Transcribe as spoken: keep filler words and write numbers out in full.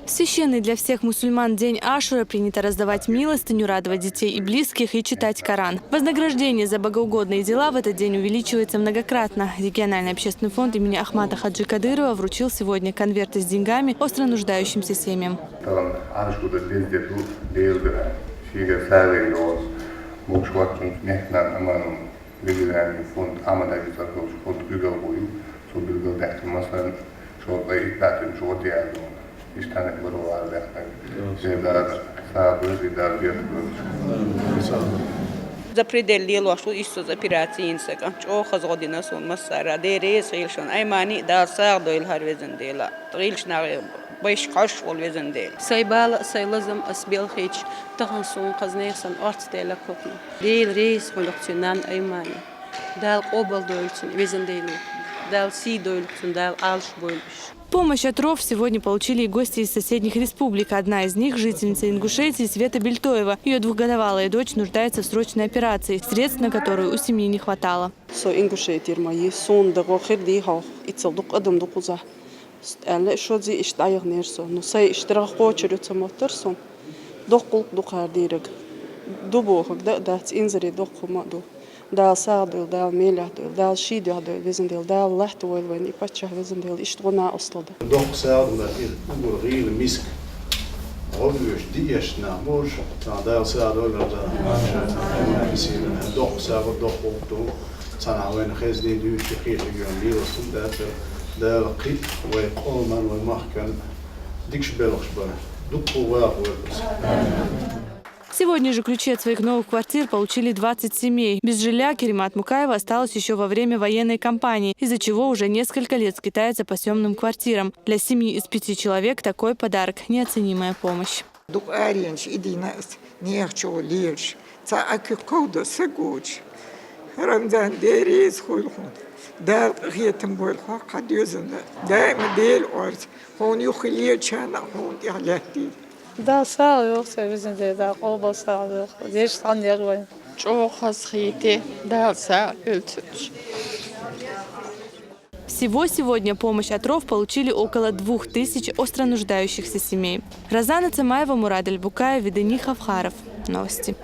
В священный для всех мусульман день Ашура принято раздавать милостыню, радовать детей и близких и читать Коран. Вознаграждение за богоугодные дела в этот день увеличивается многократно. Региональный общественный фонд имени Ахмата Хаджи Кадырова вручил сегодня конверты с деньгами остро нуждающимся семьям. Талан Ашура дездету дейлдера. Шига сагы лос. Мукшватун нехнан аманун. Региональный фонд амада визаргыл фонд гыгал бою. Со билгыл дахты масалан шо ай итатын шо диадун. Иштаны бырвар дахты. Зердар сабы зердар бертгыл. Запредел лелош исо за операциясакъа чӀоагӀа хоза гӀо дина сона массара. Дера реза хийла шоана. Аймани Дала сагӀа дойла хӀара везан Дела. ТӀагӀилча нагӀе байш кхош волу везан Дела. Сай бала а, сай лазам а ас белхийча, тахан суна хаза нехан сан орца Дела кхукху. Дела реза хуьлда цуьнан Аймани. Дала къобал дойла цуьнан везан Дела. Дала сий дойла цуьнан, Дала Ӏалаш бойла уьш. Помощь от РОВ сегодня получили и гости из соседних республик. Одна из них — жительница Ингушетии Света Бельтоева. Ее двухгодовалая дочь нуждается в срочной операции, средств на которую у семьи не хватало. Со Ингушетера ма йи, суна дагӀо хир дий хьох, иццал дукха адам ду кхузахь. Аьлла, шозза иштта дӀаяханера со. Ну, сай иштта рагӀ кхочур ю ца моттара суна. Доккха гӀуллакх ду кхара дийриг. Ду бохург дан а дац, инзаре доккха хӀума а ду. Дала сагӀа дойла, Дала мелехь дойла, Дала ший дуьхьа дойла, везан Дела, Дала латта войла вайна и паччахь, везан Дела, иштта гӀо накъостал дан. Доккха сагӀа ду, ир уггар гӀийла миска. ГӀо оьшу, диъ эшна, муж, цхьа Дала сагӀа дойла, Дала. Доккха сагӀа, доккха гӀуллакх ду. Цхьана вайна хезний дуьйцу кхетиг йоьн лело сум дацар. Дала кхин а вай къоман, вай махкан дикаш белхаш бара. Дуккха ваха вай. Сегодня же ключи от своих новых квартир получили двадцать семей. Без жилья Керимат Мукаева осталась еще во время военной кампании, из-за чего уже несколько лет скитается по съемным квартирам. Для семьи из пяти человек такой подарок — неоценимая помощь. Дукха аренаш и дина ас нехан чу лелаш. Цхьа а куьг кховдо са гоча. Рамзан, Дела реза хуьлда хьуна. Дала къинхетам бойла хьох, хьан доьзална. Даима Дела орца хьуна юххе лелачарна а, хьуна тӀехь лаьттийла. Дала сагӀа йойла церан везан Дела, Дала къобал сагӀа дойла. Дерриш цхьаьна яр вайн. ЧӀоагӀа хазахийти, Дала сагӀа йойла церан. Всего сегодня помощь от РОВ получили около двух тысяч остро нуждающихся семей. Розана Цамаева, Мурад Аль-Букаев, Ведени Хавхаров. Новости.